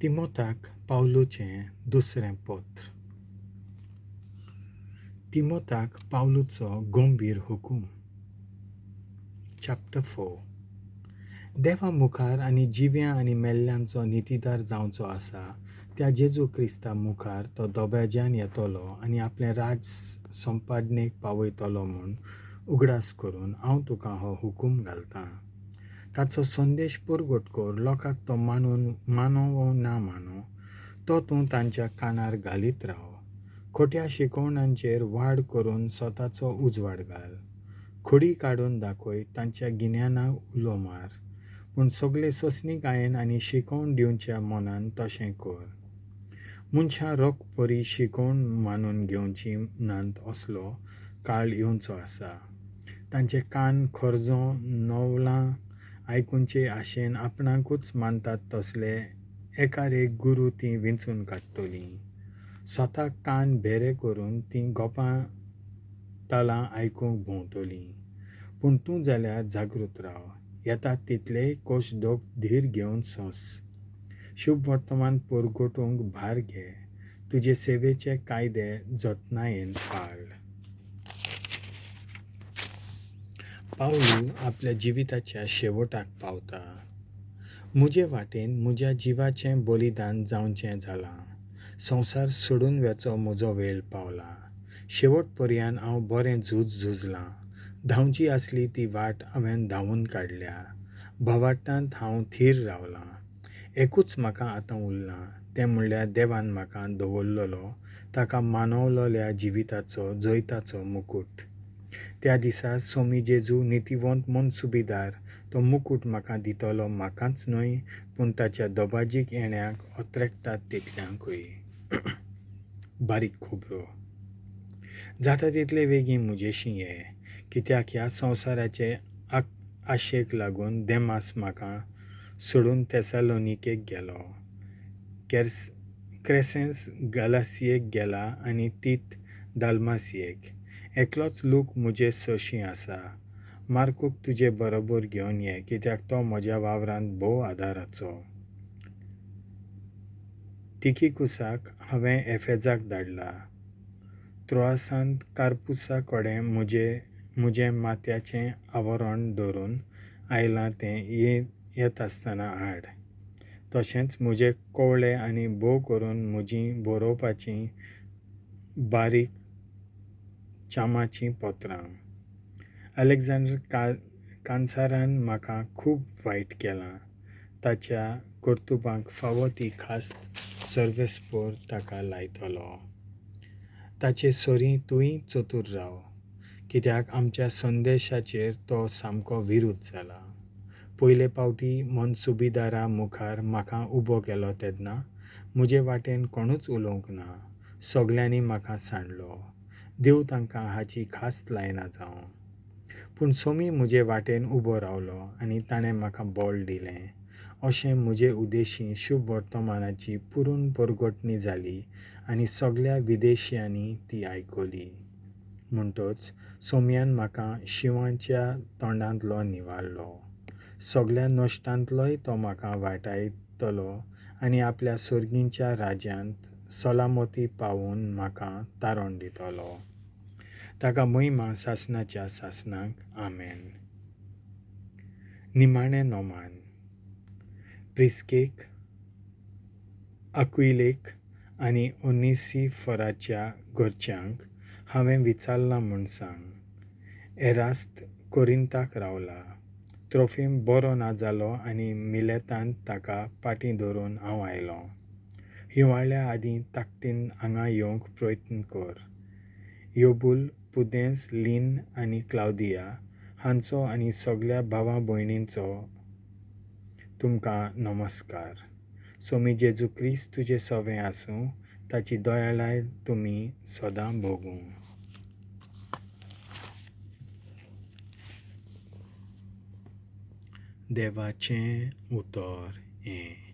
तिमोताक पावलूचें दुसरें पत्र. तिमोताक पावलूचो गंभीर हुकूम. चॅप्टर 4. देवा मुखार आनी जिव्या आनी मेल्ल्यांचो नितीदार जावचो आसा त्या जेजू क्रिस्ता मुखार तो दोब्याज्यान येतलो आनी आपलें राज संपादनेक पावयतलो म्हूण उगडास करून हांव तुका हो हुकूम घालतां. ताचो संदेश परगट कर, लोकांक तो मानून मानो वो ना मानो तो तूं तांच्या कानार घालीत राव. खोट्या शिकवणांचेर वाड करून स्वताचो उजवाड घाल. खोडी काडून दाखय, तांच्या गिन्यानाक उलो मार, पूण सगळे सोंसणीकायेन आनी शिकवण दिवच्या मनान तशें कर. मनशां रोख परी शिकवण मानून घेवची नात असलो काळ येवचो आसा. तांचे कान खर्जो नवलां आयकुचे आशेन आपणाकूच मानतात तसले एकार एक गुरू तीं विंचून काडटलीं. स्वताक कान भेरे करून तीं गोपां तालां आयकूंक भोंवतलीं. पूण तूं जाल्यार जागृत राव, येतात तितलेय कोश दोख धीर घेवन सोंस. शुभ वर्तमान परगटूंक भार घे, तुजे सेवेचे कायदे जतनायेन पाळ. पावलू आपल्या जिविताच्या शेवटाक पावता. म्हजे वाटेन म्हज्या जिवाचें बलिदान जावचें जालां. संवसार सोडून वेचो म्हजो वेळ पावला. शेवट पर्यान हांव बरें झूज झुजलां. धांवची आसली ती वाट हांवें धांवून काडल्या. भावार्थांत हांव थीर रावलां. एकूच म्हाका आतां उरलां तें म्हणल्यार देवान म्हाका दवरलेलो ताका मानवलेल्या जिविताचो जैताचो मुकूट. त्या दिसा सोमी जेजू नितीवंत मनसुबीदार तो मुकूट म्हाका दितलो, म्हाकाच न्हय पूण ताच्या दबाजीक येण्याक अत्रेक्टात तितल्यांकूय. बारीक खबरो. जाता तितले वेगीं म्हजेशीं ये, कित्याक ह्या संवसाराचे आशेक लागून देमास म्हाका सोडून थेसालोनिकेक गेलो. क्रेसेन्स गलासियेक गेला आनी तीत दालमासियेक. एकलोच लूक म्हजे सरशीं आसा. मार्कूक तुजे बरोबर घेवन ये, कित्याक तो म्हज्या वावरांत भोव आदाराचो. टिकिकुसाक हांवें एफेजाक धाडला. त्रोआसांत कार्पुसा कडेन म्हजें माथ्याचें आवरण धरून आयलां तें येतासतना हाड. तशेंच म्हजे कवळे आनी भोव करून म्हजीं बरोवपाचीं बारीक चामाचीं पत्रां. अलेक्झांडर कांसारान म्हाका खूब वायट केलां. ताच्या कर्तुबांक फावो ती खास सर्वेस्पोर ताका लायतलो. ताचे सरीं तूंय चतूर राव, कित्याक आमच्या संदेशाचेर तो सामको विरुद्ध जाला. पयले पावटी मनसुबीदारा मुखार म्हाका उबो केलो तेन्ना म्हजे वाटेन कोणूच उलोवंक ना. सगल्यांनी म्हाका सांडलो. देव तांकां हाची खास्त लायना जावं. पूण सोमी म्हजे वाटेन उबो रावलो आनी ताणें म्हाका बळ दिलें. अशें म्हजे उदेशी शुभ वर्तमानाची पुरून परगटणी जाली आनी सगल्या विदेशियांनी ती आयकली. म्हणटच सोम्यान म्हाका शिंवाच्या तोंडांतलो निवारलो. सगल्या नश्टांतलोय तो म्हाका वाटायतलो आनी आपल्या सर्गींच्या राज्यांत सलामती पावून म्हाका तारण दितलो. ताका महिमा सासनाच्या सासनाक. आमेन. निमाणें नोमान. प्रिस्केक, अक्विलेक आनी ओनिसिफराच्या घरच्यांक हांवें विचारलां म्हूण सांग. एरास्त कोरिंताक रावला. त्रोफीम बरो ना जालो आनी मिलेतांत ताका पाटीं धरून हांव आयलों. हिंवाळ्या आदीं ताकतीन हांगा येवंक प्रयत्न कर. योबूल, पुदेंस, लीन आनी क्लावदिया हांचो आनी सगल्या भावा भयणींचो तुमकां नमस्कार. सोमी जेजू क्रिस्त तुजें सवें आसूं. ताची दयाळाय तुमी सदां भोगूं. देवाचें उतर हें.